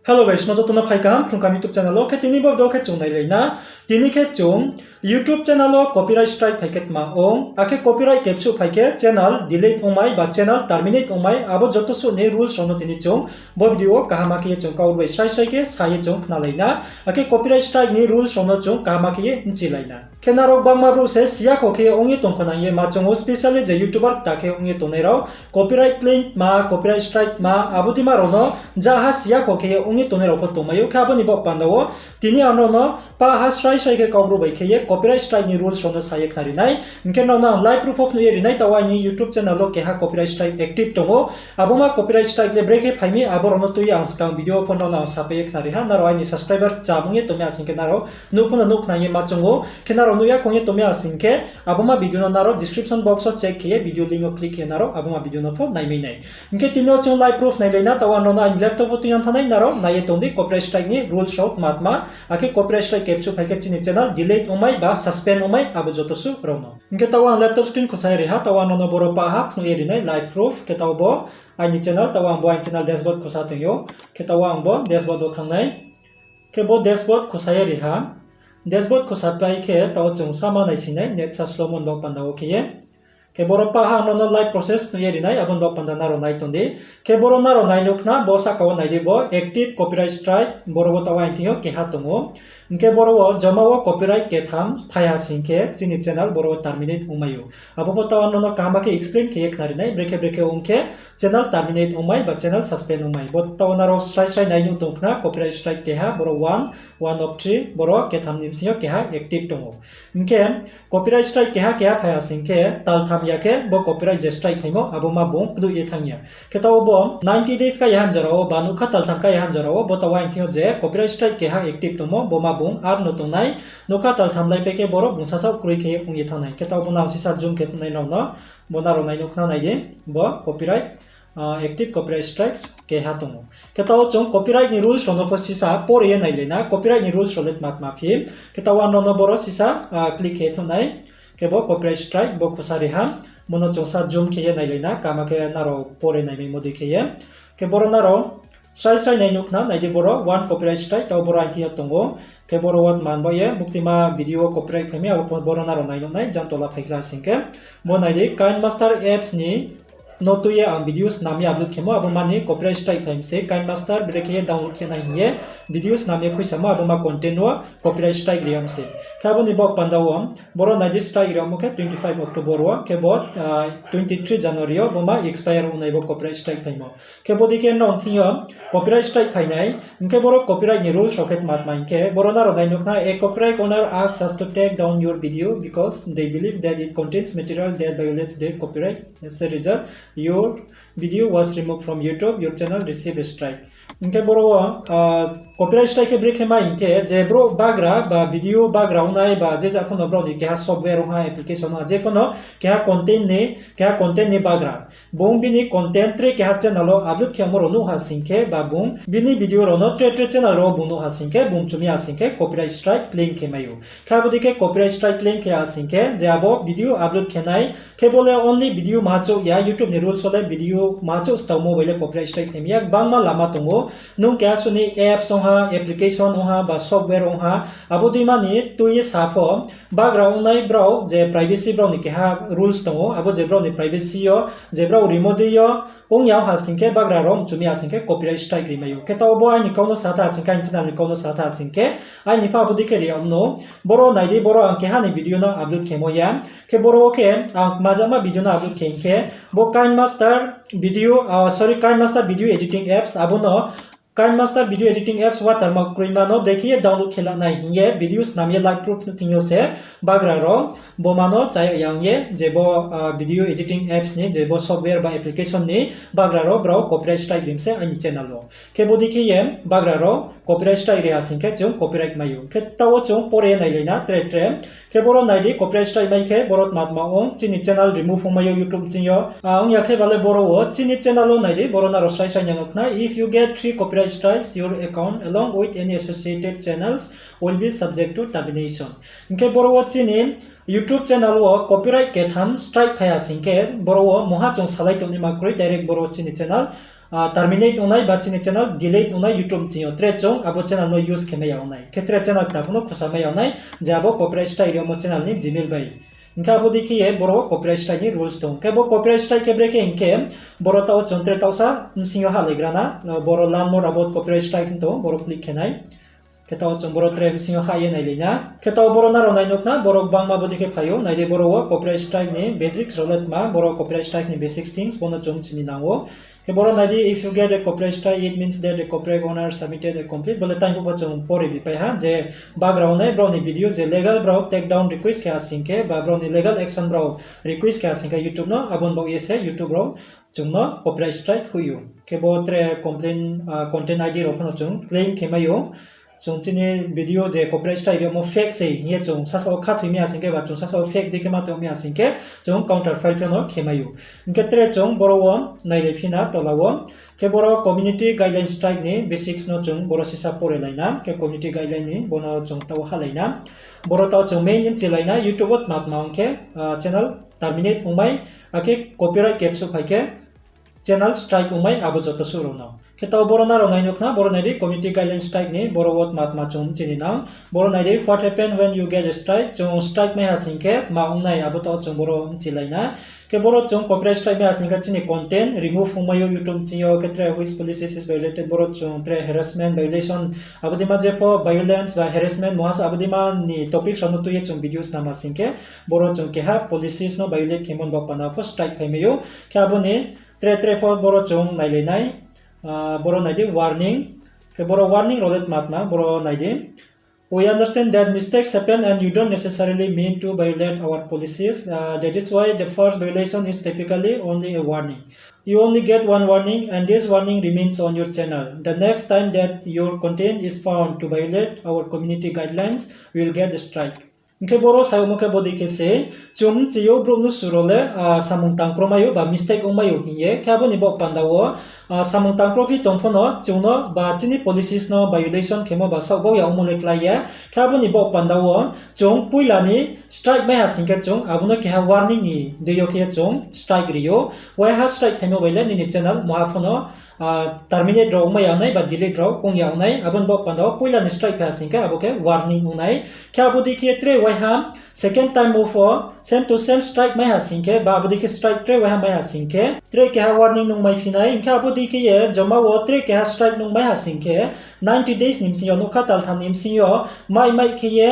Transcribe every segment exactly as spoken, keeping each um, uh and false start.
Hello guys, no joto no phai kaham Phrung Kaham YouTube channel wo. Khe tini bo video khe chung nailai na. Tini khe chung YouTube channel wo copyright strike phai khe tma ong, akhe copyright kebsuh phai khe channel delete ongmai ba channel terminate ongmai, abo joto suh ni rules rao no tini chung bo video wo kaham khe ye chung kaur bai srai srai khe sa ye chung khnalai na. Akhe copyright strike ni rules rao no chung kaham khe ye bchilai na. Khe nrao gbangma brouh se siyakho khe ye ong ye tong khna hing ye ma choung ou, specially je YouTuber kta khe ong ye tongnai rao, copyright claim ma, copyright strike ma, abo deima rao no jaha siyakho khe ye ong ye tongnai rao pho tongmai ou. Khe abo ni baoh panda wo tini ang nrao no pah ha srai srai khe Kaubru bai khe ye copyright strike ni rules rao no sa ye khnari nai. Hing khe nrao no ang live proof wo phnuh ye ri nai, taoh wo aini YouTube channel wo keha copyright strike active tong ou. Abo ma copyright strike le brekhe phai mi, abo rao no tui ye ang skang video wo pho nrao no ang sapai ye khnari ha. Nrao aini subscriber cham ong ye tong mi asing khe nrao nuh pho no nuh khna hing ye ma choung ou. Khe nrao nuh ya khong ye tong mi asing khe, abo ma video no nrao description box wo check khe ye video link wo click khe ye nrao abo ma video no pho naimai nai. Hing khe tini yo chung live proof nailai na, taoh wo ang nrao no aini laptop wo tui yang thanng nai, nrao nai ye tong di copyright strike ni rules rao tma tma, akhe copyright strike kebsuh phai khe chini channel delete ongmai ba suspend ongmai abo joto suh rao no. Hing khe taoh wo ang laptop screen khusa ye ri ha, taoh wo ang nrao no boro pah ha phnuh ye ri nai live proof. Khe taoh bo aini channel, taoh wo ang bo aini channel dashboard khusa tong ou. Khe taoh wo ang bo dashboard wo thanng nai. Khe bo dashboard khusa ye ri ha. Dashboard khusa pai khe taoh wo chung sama naising nai, net sa slow mo ni baoh panda wo khe ye. Khe boro pah ha ang nrao no live process phnuh ye ri nai, abo ni baoh panda nrao nai tong di. Khe boro nrao nai nuh khna, bo sahka wo nai di, bo active copyright strike, boro wo taoh wo aini thing yo keha tong ou. Hing khe boro wo joma wo copyright ketham phai ha sing khe chini channel boro wo terminate ongmai ou. Abo pho taoh ang nrao no kaham khe explain khe ye khnari nai, brekhe brekhe ong khe channel terminate ongmai ba channel suspend ongmai. Bo taoh wo nrao srai srai nai nuh tong khna, copyright strike keha, boro one, one of three, boro ketham ni bsing yo keha active tong ou. Hing khe copyright strike keha keha phai ha sing khe, taltham ya khe bo copyright je strike phaimo abo ma bung knuh ye thanng ya. Khe taoh bo ninety days ka ya han jora wo ba nougkha taltham ka ya han jora wo bo taoh wo aini thing yo je copyright strike keha active tongmo bo ma bung ar no tong nai, nougkha taltham lai pai khe boro bung sasaoh kroi khe ye ong ye thanng nai. Khe taoh bo nang sisa zoom khe nai nrao no, bo nrao nai nuh khna nai di, bo copyright, active copyright strikes keha tong ou. Khe taoh wo chung copyright ni rules rao no pho sisa pore ye nailai na, copyright ni rules rao le tma tma phi. Khe taoh wo ang nrao no boro sisa click khe phnuh nai. Khe bo copyright strike bo khusa ri ha, bo no chung sa zoom khe ye nailai na, kaham khe nrao pore naimaimo dei khe ye. Khe boro nrao srai srai nai nuh khna, nai di boro one copyright strike, taoh boro aini thing yo tong ou. Khe boro wo tma hing ba ye buktima video wo copyright phai mi, abo pho boro nrao nai nuh nai, jang tola phai khe la sing khe. Bo nai di KineMaster apps ni no tui ye ang video snam ye upload khemo, abo ma ni copyright strike phai mi se, KineMaster brekhe ye download khe nai hing ye video snam ye khuisamo, abo ma content wo copyright strike ri ya mi se. Khe abo ni baoh panda wo boro nai di strike ri yagmo khe twenty five October wo, khe bo twenty three January yo bo ma expire ong nai bo copyright strike phaimo. Khe bo dei khe nrao thing yo copyright strike phai nai. Hing khe boro copyright ni rules rao khe tma tma hing khe, boro nrao nai nuh khna, a copyright owner asks us to take down your video because they believe that it contains material that violates their copyright. As a result, your video was removed from YouTube, your channel received a strike. Hing khe boro wo copyright strike khe brekhe mai hing khe, je brouh bagra ba video bagra ongnai ba je ja pho no brao ni keha software ong ha, application ong ha, je pho no keha content ni, keha content ni bagra, bung bini content tre keha channel wo upload khe yagmo rao nuh ha sing khe, ba bung bini video rao no tre tre channel rao bung nuh ha sing khe, bung chumi ha sing khe copyright strike claim khe mai ou. Khe abo dei khe copyright strike claim khe ha sing khe, je abo video upload khe nai, khe bo le only video maha chouh ya, YouTube ni rules wo le video maha chouh stao mobile le copyright strike khe mi ya, gbangma lama tong ou. Nung keha suh ni apps ong ha, application ong ha, ba software ong ha, abo deima ni tui ye sa pho, bagra ongnai brao je privacy brao ni keha rules tong ou, abo je brao ni privacy yo, je brao rimo dei yo, ong ya ong ha sing khe bagra rao mchumi ha sing khe copyright strike ri mai ou. Khe taoh bo aini kau no sa tha ha sing khe, aini channel ni kau no sa tha ha sing khe, aini pha abo dei khe ri yag mano. Boro nai di, boro ang keha ni video no upload khemo ya. Khe boro wo khe ang kmajama video no upload khe hing khe, bo KineMaster video, sorry, KineMaster video editing apps, abo no KineMaster video editing apps watermark kroima no brekhe ye download khe la nai hing ye video snam ye live proof nuh thing yo se bagra rao bo ma no chaya ya ong ye, je bo video editing apps ni, je bo software ba application ni bagra rao brao copyright strike ri mi se aini channel wo. Khe bo dei khe ye bagra rao copyright strike ri ha sing khe chung copyright mai ou. Khe taoh wo chung pore nailai na tre tre. Khe boro nai di copyright strike mai khe boro tma tma ong, chini channel remove ong mai ou YouTube ching yo. Ong ya khe ba le boro wo chini channel wo nai di, boro nrao srai srai nai nuh khna, if you get three copyright strikes, your account along with any associated channels will be subject to termination. Hing khe boro wo chini YouTube channel wo copyright ketham strike phai ha sing khe, boro wo mungha chung salai tongnaima kroi, direct boro chini channel terminate ongnai ba chini channel delete ongnai YouTube ching yo. Tre chung abo channel no use khe mai ya ongnai. Khe tre channel kta pho no khusa mai ya ongnai, je abo copyright strike rimo channel ni Gmail bai. Hing khe abo dei khe ye boro wo copyright strike ni rules tong. Khe bo copyright strike khe brekhe hing khe, boro taoh chung tre taohsa bsing yo hahlaigra na, boro learn more about copyright strikes hing tong, boro click khe nai. Khe taoh chung boro tre bsing yo hah ye nailai na. Khe taoh boro nrao nai nuh khna, boro gbangma bodei khe phai ou, nai di boro wo copyright strike ni basics rao le tma, boro copyright strike ni basic things, bo no chung chini nang ou. Khe boro nai di, if you get a copyright strike, it means that the copyright owner submitted a complete, bo le tang phuh pho chung pore bi pai ha, je bagra ongnai brao ni video je legal brao take down request khe ha sing khe, ba brao ni legal action brao request khe ha sing khe YouTube no, abo ni baoh ye se YouTube rao chung no copyright strike hoih ou. Khe bo tre complain, content I D rao pho no chung claim khe mai ou. Chung chini video je copyright strike rimo fake se hing ye chung sasa wo khathoi mi ha sing khe ba chung sasa wo fake dei khe ma tong mi ha sing khe chung counter file pho no khe mai ou. Hing khe tre chung boro wo nailai phi na tola wo. Khe boro community guideline strike ni basics no chung boro sisa pore lai na. Khe community guideline ni bo no chung taoh hahlai na. Boro taoh chung main ni mchilai na, YouTube wo tma tma ong khe channel terminate ongmai, akhe copyright kebsuh phai khe channel strike ongmai, abo joto suh rao no. Khe taoh boro nrao nai nuh khna, boro nai di community guideline strike ni boro wo tma tma chung mchini nang. Boro nai di, what happen when you get a strike? Chung strike mai ha sing khe tma ong nai, abo taoh chung boro mchilai na. Khe boro chung copyright strike mai ha sing khe chini content remove ongmai ou YouTube ching yo, khe tre which policies is violated, boro chung tre harassment, violation, abo dei ma jepho violence ba harassment mungha se abo dei ma ni topic rao no tui ye chung video snam ha sing khe, boro chung keha policies no violate khemo ni baoh panda pho strike phai mai ou. Khe abo ni tre tre pho boro chung nailai nai. Boro nai di warning. Khe boro warning rao le tma tma, boro nai di. We understand that mistakes happen and you don't necessarily mean to violate our policies. That is why the first violation is typically only a warning. You only get one warning and this warning remains on your channel. The next time that your content is found to violate our community guidelines, you will get a strike. Hing khe boro sayagmo khe bodei khe se, chung mchi ou brouh mnusu rao le samung tangkro mai ou ba mistake ong mai ou hing ye. Khe abo ni baoh panda wo samung tangkro phi tong pho no chung no ba chini policies no violation khemo ba saohbau ya ongmo le klái ye. Khe abo ni baoh panda wo chung poila ni strike mai ha sing khe chung abo no keha warning ni deing yo khe ye chung strike ri ou. Waiha strike phaimo bai le nini channel mungha pho no terminate rao ongmai ya ong nai ba delete rao ong ya ong nai. Abo ni baoh panda wo poila ni strike phai ha sing khe abo khe warning ong nai. Khe abo dei khe ye tre waiha second time wo pho same to same strike mai ha sing khe ba abo dei khe strike tre waiha mai ha sing khe tre keha warning nung mai phi nai. Hing khe abo dei khe ye joma wo tre keha strike nung mai ha sing khe ninety days ni bsing yo, nougkha taltham ni bsing yo mai mai khe ye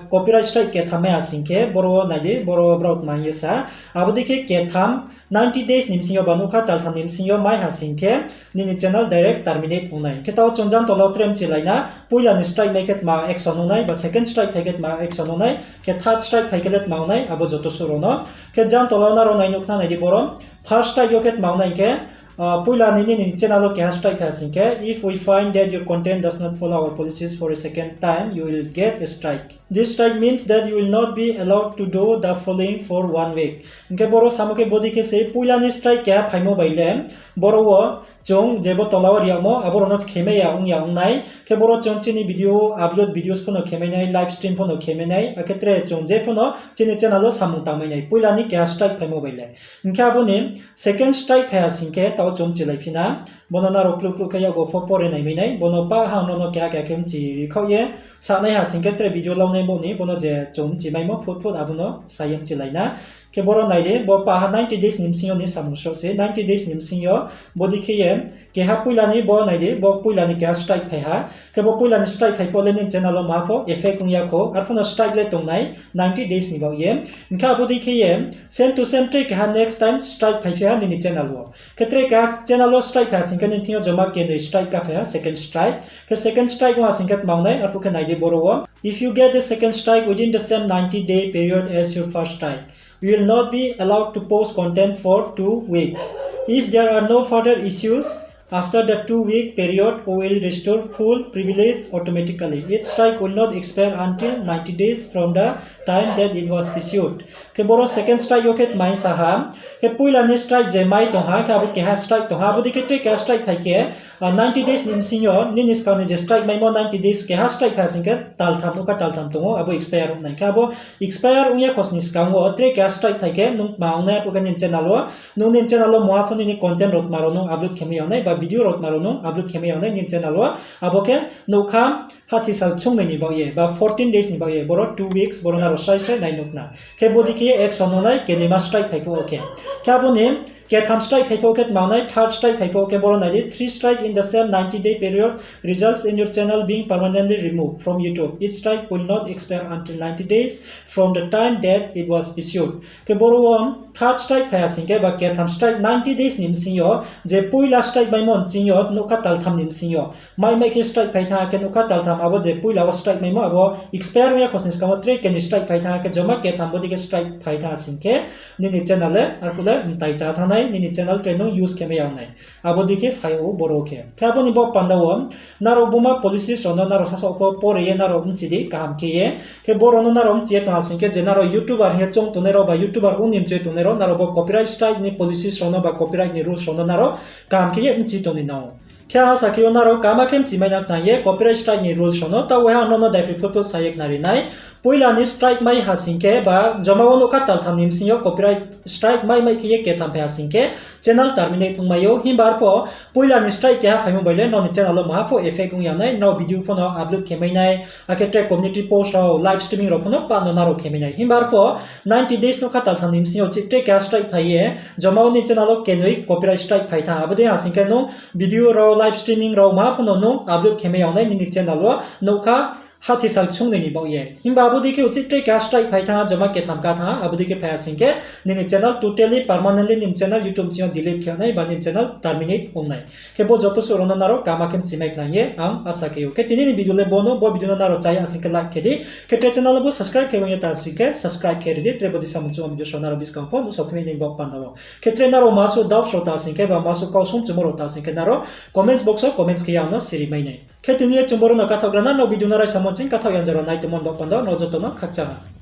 copyright strike ketham mai ha sing khe boro wo nai di, boro wo brao tma hing ye sa. Abo dei khe ketham ninety days ni bsing yo ba nougkha taltham ni bsing yo mai ha sing khe nini channel direct terminate ong nai. Khe taoh chung jang tola wo tre mchilai na, poila ni strike mai khe tma action ong nai ba second strike phai khe tma action ong nai, khe third strike phai khe le tma ong nai, abo joto suh rao no. Khe jang tola wo nrao nai nuh khna, nai di boro first strike yo khe tma ong nai hing khe, poila ni nini channel wo keha strike phai ha sing khe, if we find that your content does not follow our policies for a second time, you will get a strike. This strike means that you will not be allowed to do the following for one week. Hing khe boro samo khe bodei khe se poila ni strike keha phaimo bai le, boro wo chung je bo tola wo ri yagmo abo rao no khemai ya ong ya ong nai. Khe boro chung chini video upload videos pho no khemai nai, live stream pho no khemai nai, akhe tre chung je pho no chini channel wo samung tangmai nai, poila ni keha strike phaimo bai le. Hing khe abo ni second strike phai ha sing khe taoh chung mchilai phi na. Bo no nrao kluh kluh khe yakgo pho pore naimai nai. Bo no pah ha ang no no keha keha khe mchi ri khaoh ye sanai ha sing khe tre video launai bo ni, bo no je chung mchimaimo phut phut abo no sa ye mchilai na. Khe boro nai di, bo pah ha ninety days ni bsing yo ni samung sroh se, ninety days ni bsing yo, bodei khe ye, keha poila ni bo nai di, bo poila ni keha strike phai ha. Khe bo poila ni strike phai pho le nini channel wo ma pho effect ong ya kho, arphuh no strike le tong nai ninety days ni baoh ye. Hing khe abo dei khe ye same to same tre keha next time strike phaiphi ha nini channel wo. Khe tre keha channel wo strike phai ha sing khe nini thing yo joma kenoi strike kaphai ha, second strike. Khe second strike ong ha sing khe tma ong nai, arphuh khe nai di boro wo. If you get the second strike within the same ninety day period as your first strike, you will not be allowed to post content for two weeks. If there are no further issues after the two week period, we will restore full privilege automatically. Each strike will not expire until ninety days from the time that it was issued. Khe boro second strike yo khe tma hing sa ha, Khe poila ni strike je mai tong ha, khe abo keha strike tong ha, abo dei khe tre keha strike phai khe, ninety days ni bsing yo nini skang ni je strike maimo ninety days keha strike phai ha sing khe taltham, nougkha taltham tong ou, abo expire ong nai. Khe abo expire ong ya khosni skang wo tre keha strike phai khe nung tma ong nai, arphuh khe nini channel wo, nung nini channel wo mungha pho nini content rao tma rao nung upload khe mai ya nai, ba video rao tma rao nung upload khe mai ya nai nini channel wo, abo khe nougkha hathi sal chungnoi ni baoh ye, ba fourteen days ni baoh ye, boro two weeks, boro nrao srai srai nai nuh na. Khe bo dei khe ye action ong nai, kenoima strike phai pho wo khe. Khe abo ni ketham strike phai pho wo khe tma ong nai, third strike phai pho wo khe boro nai di, three strike in the same ninety day period results in your channel being permanently removed from YouTube. Each strike will not expire until ninety days from the time that it was issued. Khe boro wo third strike phai ha sing khe ba ketham strike ninety days ni bsing yo, je poila strike maimo nching yo, nougkha taltham ni bsing yo, mai mai khe strike phai thanng ha khe nougkha taltham, abo je poila wo strike maimo abo expire ong ya khosni skang wo tre keni strike phai thanng ha khe joma ketham bo dei khe strike phai thanng ha sing khe nini channel le arphuh le mtai chá thanng nai, nini channel tre nung use khe mai ya nai. Abo dei khe sa yag ou boro khe. Khe abo ni baoh panda wo nrao buma policies rao no nrao sasaoh pho pore ye nrao bchi di kaham khe ye. Khe boro no nrao bchi ye tong ha sing khe je nrao YouTuber hing ye choung tongnai rao ba YouTuber ong ni mchu ye tongnai rao, nrao bo copyright strike ni policies rao no ba copyright ni rules rao no nrao kaham khe ye bchi tong ni nang ou. Khe asa khe yo nrao kaham khe bchi mai nang khna ye copyright strike ni rules rao no, taoh waiha ang nrao no daiphroi phut phut sa ye khnari nai. Poila ni strike mai ha sing khe ba joma wo nougkha taltham ni bsing yo copyright strike mai mai khe ye ketham phai ha sing khe channel terminate ong mai ou. Himba arpho poila ni strike keha phaimo bai le nrao ni channel wo maha pho effect ong ya nai, nrao video pho no upload khe mai nai, akhe tre community post rao, live streaming rao pho no pah no nrao khe mai nai. Himba arpho ninety days nougkha taltham ni bsing yo chih tre keha strike phai ye joma wo nini channel wo kenoi copyright strike phai thanng ha. Abo dei ha sing khe nung video rao, live streaming rao maha pho no nung upload khe mai ya nai nini channel wo nougkha hathi sal chungnoi ni baoh ye. Himba abo dei khe uchih tre keha strike phai thanng ha, joma ketham ka thanng ha, abo dei khe phai ha sing khe nini channel totally permanently nini channel YouTube ching yo delete khe nai ba nini channel terminate ong nai. Khe bo joto suh rao no nrao kaham khe bchi mai khna ye ang asa khe ou. Khe tini ni video le bo no, bo video no nrao chá ya sing khe like khe di. Khe tre channel bo subscribe khe ong ya ta sing khe subscribe khe ri di, tre bo dei samung chungmo video rao nrao buskang pho nuhsao phi mai ni baoh panda wo. Khe tre nrao masuh doubts rao ta sing khe ba masuh kau sung chumo rao ta sing khe nrao comments box wo comments khe ye ang no siri mai nai. Khe tini le chung boro no kathaoh gra na, nrao video no raisa mo ching kathaoh ya jora nai tongmo ni baoh panda wo nrao joto no khakchang ha.